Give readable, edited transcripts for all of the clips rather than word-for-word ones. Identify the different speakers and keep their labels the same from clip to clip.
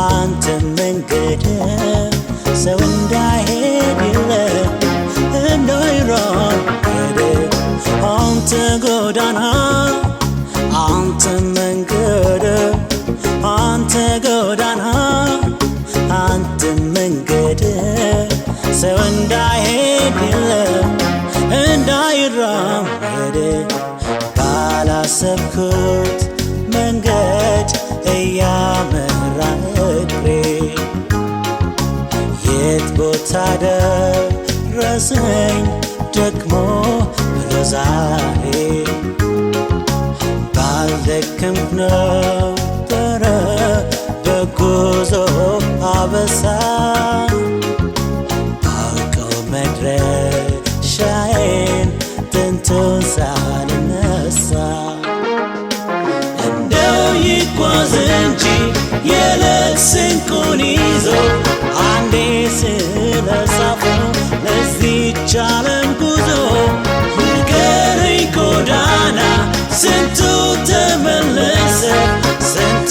Speaker 1: አንተ መንገድ፣ ሰው እንዳይሄድ እንዳይራመድ። አንተ ጎዳና፣ አንተ መንገድ፣ አንተ ጎዳና፣ አንተ መንገድ፣ ሰው እንዳይሄድ እንዳይራመድ። ባላሰብኩት መንገድ እያመራ እግሬ፣ የት ቦታ ደረሰኝ ደግሞ ብሎ ዛሬ። ባልደከምኩ ነበረ በጉዞ አበሳ፣ ባውቀው መድረሻዬን ጥንቱን ሳልነሳ። እንደው ይጓዝ እንጂ የዕለት ስንቁን ይዞ፣ አንዴ ስለጻፈው ለዚህች ዓለም ጉዞ። ንገረኝ ጎዳና፣ ስንቱ ተመለሰ፣ ስንቱ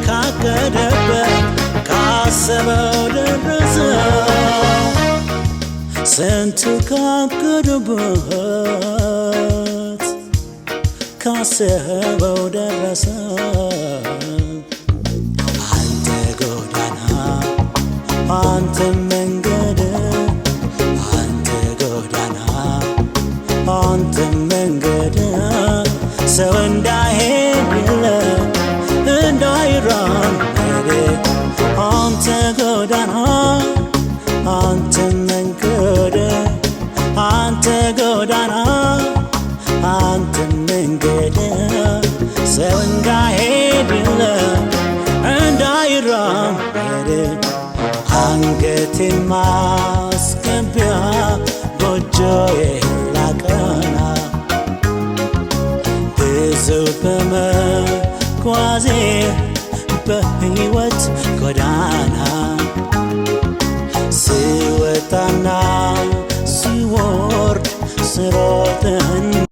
Speaker 1: ካቀደበት ካሰበው ደረሰ። ስንቱ ካቀደበት ካሰበው ደረሰ። አንተ ጎዳና፣ አንተ መንገድ፣ አንተ ጎዳና፣ አንተ መንገድ፣ ሰው እንዳይሄድ እንዳይራመድ። አንተ ጎዳና፣ አንተ መንገድ፣ አንተ ጎዳና፣ አንተ መንገድ፣ ሰው እንዳይሄድ እንዳይራመድ። አንገቴን ማስገቢያ ጎጆዬ ላቀና፣ ብዙ በመጓዜ በሕይወት ጎዳና፣ ስወጣና ስወርድ ስሮጥን